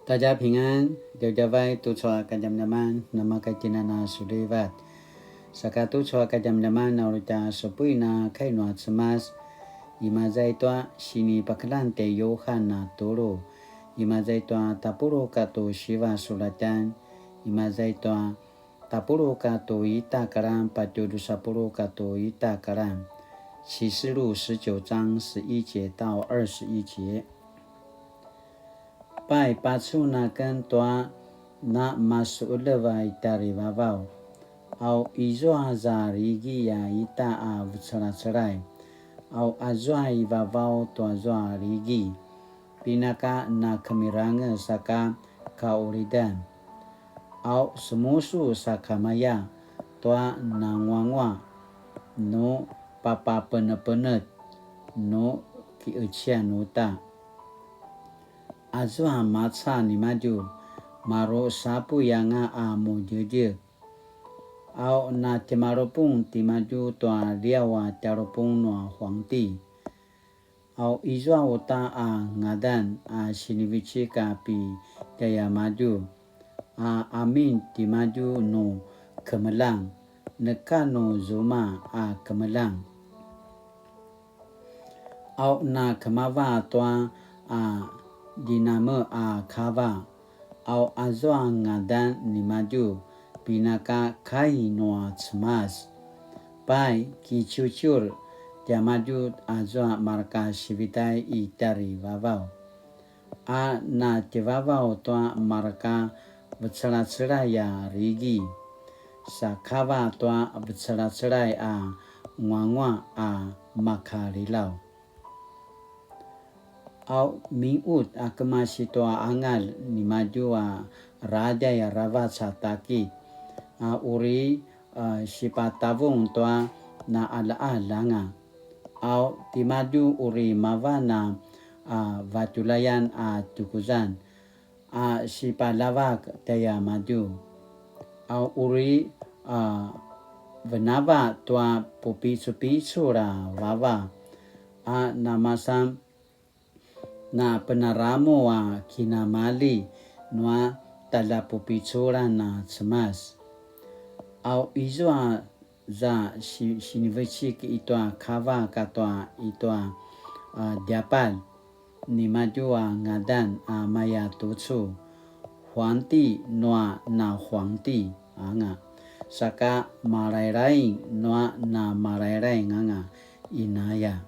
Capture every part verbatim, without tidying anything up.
大家平安, djavadjavay tucu a kadjamadjaman, namakaitinana sulivat. Saka tucu a kadjamadjaman, na uri tja supuin a kai nua Cemas, imaza i tua sinipakeljang tjai Yuhan a tulu, imaza i tua tapuluq katua siva sulatjan, imaza i tua tapuluq katua ita kalan patje drusa puluq katua ita kalan. 啟示錄十九章十一節到二十一節。 Pai, pacun aken tua na masuqelev a i tjarivavaw, au izua za rigi a ita a vecelacelay, au azua i vavaw tuazua rigi, pinaka na kemirangez saka kaqulidan. Au semusu sakamaya tua nanguanguaq nu papapenepenetj nu kiqecian uta. Azua maca nimadju, maru sapuy anga a mudjedjed. Au na tjemalupung timadju tua liaw a tjalupung nua huangti. Au izua uta a ngadan a sinivecik a pitjaimadju, a amin timadju nu kemeljang, neka nu zuma a kemeljang. Au na kemava tua a djinameq a kava, au azua ngadan nimadju, pinaka kai nua Cemas. Pai, kiciuciur tiamadju azua marka sivitai i tjarivavaw, a na tjevavaw tua marka vecelacelay a rigi, sa kava tua vecelacelay a nguanguaq a makalilaw. Au minqut a kemasi tua angalj nimadju a radjay aravac a takit, a uri, a, sipatavung tua na qaljaqalj anga. Au timadju uri mavan a, a, vatjulayan a tukuzan, a sipaljavak tjaimadju. A uri, a, venava tua pupicupicul a vava, a namasan na penaramu a kinamali nua tjaljapupiculan a Cemas. Au izua za si-, sinivecik i tua kava katua i tua, a, djapalj nimadju a ngadan a maya tucu, huangti nua na huangti anga, saka malailai nua na malailai anga, inaya.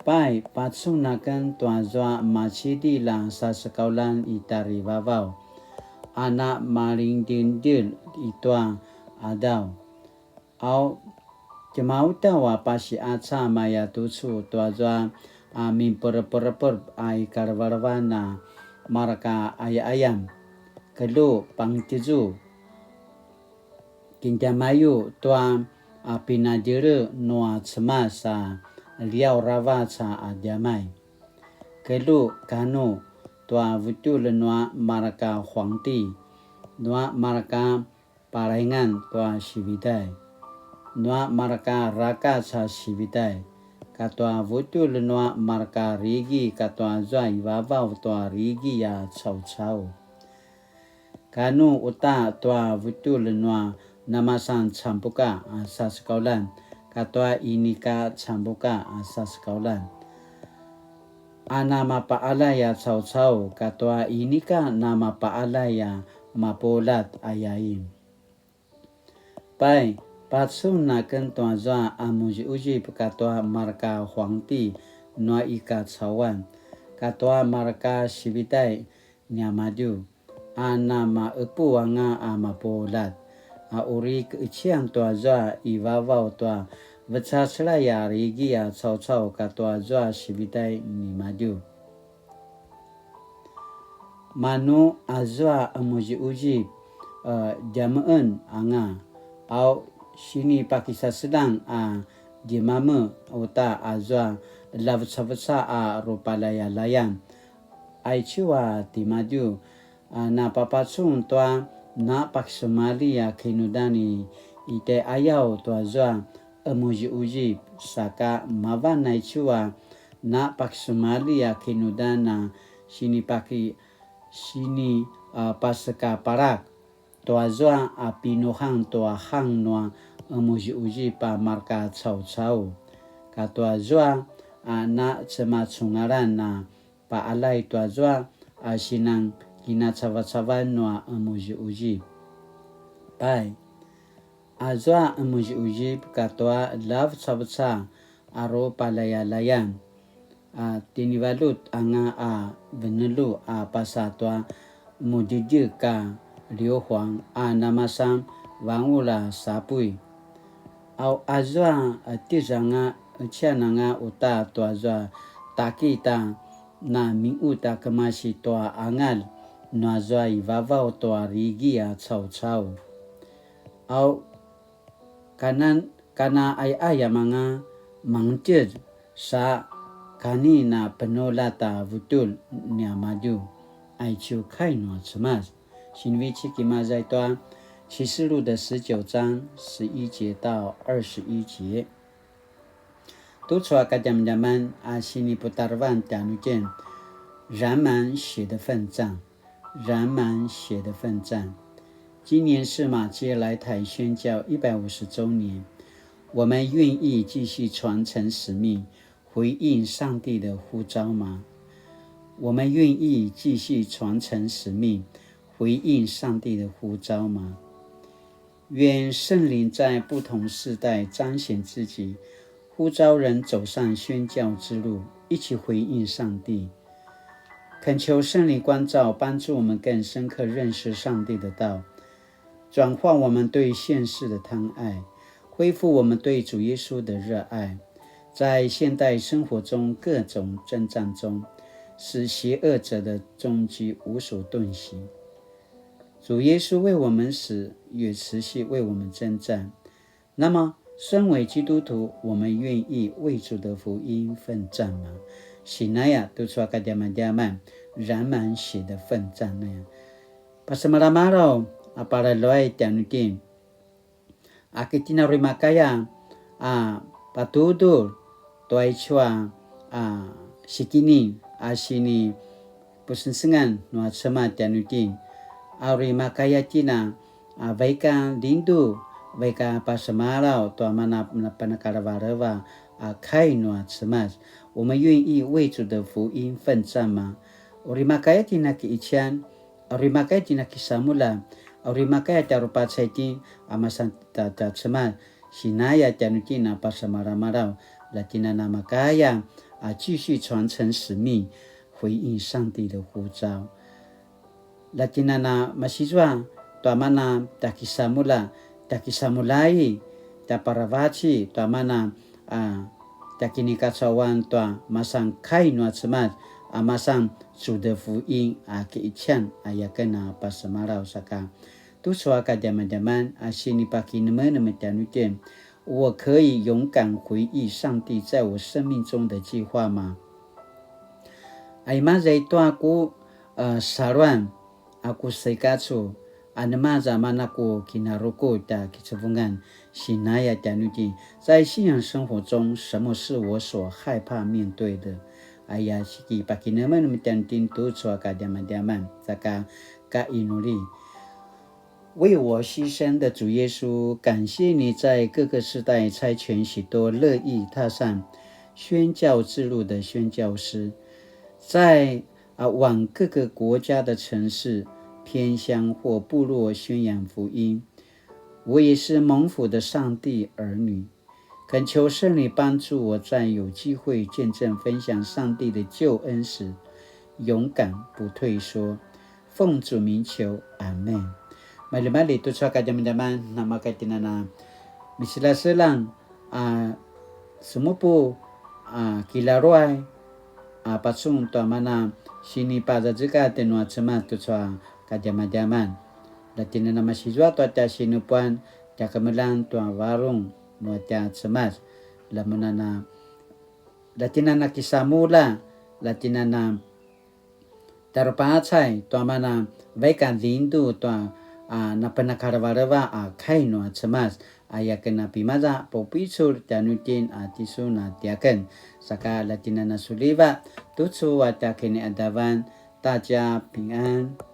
Pai, pacun aken tuazua macidilj a sasekauljan i tjarivavaw, a na malingdingdilj i tua qadaw. Au, tjemautaw a pasiqaca maya tucu tuazua a minpereperper a i kalevelevan a marka qayaqayam, kelju pangtjezu. Kintjamayu tua a pinadjele nua Cemas a liaw aravac a djamay. Kelju kanu tua vutjulj nua marka huangti, nua marka palaingan tua sividay, nua marka rakac a sividay, katua vutjulj nua marka rigi katua zua i vavaw tua rigi a caucau. Kanu uta tua vutjulj nua namasan cambuka a sasekauljan, katua inika cambuka a sasekauljan, a namapaqaljay a caucau, katua inika namapaqaljay a mapuljat, ayain. Pai, pacun aken tuazua a muziuzip katua marka huangti nua i kacauan, katua marka sividay niamadju, a namaqepu anga a mapuljat, a uri keqecian tuazua i vavaw tua vecacelay a rigi a caucau katua zua sividay nimadju. Manu azua a muziuzip, a, djameqen anga, au sinipakisaseljang a djemameq uta azua lavecaveca a rupalayalayan. Aicu a timadju, a, napapacun tua napakisemali a kinudan i, i tjaiqayaw tuazua a muziuzip, saka mavan aicu a napakisemali a kinudan a sinipaki, sini, a, pasekaparak tuazua a pinuhang tua hang nua emuziuzip a marka caucau, katuazua a na cemacungalan a paalay tuazua a sinan kinacavacavan nua emuziuzip. Pai, azua emuziuzip katua ljavecaveca a rupalayalayan, a tinivalut anga a venelu a pasa tua mudjedjek a liuhuang a namasan vangul a sapuy. Au azua a tizanga ciananga uta tuazua takita na miut a kemasi tua angal nuazua i vavaw tua rigi a caucau. Au kana, kana ayayam anga mangtjez sa kani na penulat a vutjulj niamadju. Aicu kai nua Cemas. Sinivecik i maza i tua 启示录的十九章十一节到二十一节. Tucu a kadjamadjaman a siniputarevan tjanuitjen, 燃满血的奋战，燃满血的奋战。今年是马偕来台宣教一百五十周年，我们愿意继续传承使命，回应上帝的呼召吗？我们愿意继续传承使命，回应上帝的呼召吗？愿圣灵在不同世代彰显自己，呼召人走上宣教之路，一起回应上帝。恳求圣灵光照，帮助我们更深刻认识上帝的道，转化我们对现世的贪爱，恢复我们对主耶稣的热爱。在现代生活中各种征战中，使邪恶者的踪迹无所遁形。主耶稣为我们死，也持续为我们征战。那么，身为基督徒，我们愿意为主的福音奋战吗？Sinaya tucu a kadjamadjaman, 燃满血的奋战 naya. Pasemalamalaw a palaluay tjanuitjen. A ki tjen a uri makaya a patudul tua aicu a, a, sikini a sinipusengsengan nua Cemas tjanuitjen. A uri makaya tjen a, a, vaik a lindu, vaik a pasemalaw tua mana penakalevaleva a kai nua Cemas. 我们愿意为主的福音奋战吗？ Uri makaya tjen a ki'ician, uri makaya tjen a kisamulja, uri makaya tja rupacay tjen a masan ta, ta Cemas, sinaya tjanuitjen a pasemalamalaw, la tjen a na makaya a 继续传承使命，回应上帝的呼召。La tjen a na masizua tua mana tja kisamulja, tja kisamuljai, tja paravaci tua mana a tja kinikacauan tua masan kai nua Cemas a masan 主的福音 a ki'ician a yaken a pasemalaw saka. Tucu a kadjamadjaman a sinipakinemenem tjanuitjen, 我可以勇敢回应上帝在我生命中的计划吗？ A imaza i tua ku, a, saluan a ku seikacu, a nemaza mana ku kinaruku tja kicevungan, sinaya tjanuitjen, 在信仰生活中，什么是我所害怕面对的？ Aya sikipakinemenem tjanuitjen tucu a kadjamadjaman, saka kainuli. 为我牺牲的主耶稣，感谢你在各个世代差遣许多乐意踏上宣教之路的宣教师，在，啊，往各个国家的城市、偏乡或部落宣扬福音。我也是蒙福的上帝儿女，恳求圣灵帮助我在有机会见证分享上帝的救恩时，勇敢不退缩。奉主名求，阿们。Maljimalji tucu a kadjamadjaman, namaka tjen a na miselaselang, a, semupu, a, kilaruay, a, pacun tua mana sinipazazekatj nua Cemas tucu a kadjamadjaman. La tjen a na masizua tua tja sinupuan, tja kemeljang tua varung nua tja Cemas. La mun a na, la tjen a na kisamulja, la tjen a na tja rupacay tua mana vaik a lindu tua, a, napenakalevaleva a kai nua Cemas, a yaken a pimaza pupicul tjanuitjen a tisun a tiaken. Saka la tjen a na suliva tucu a tja kiniadavan, 大家平安。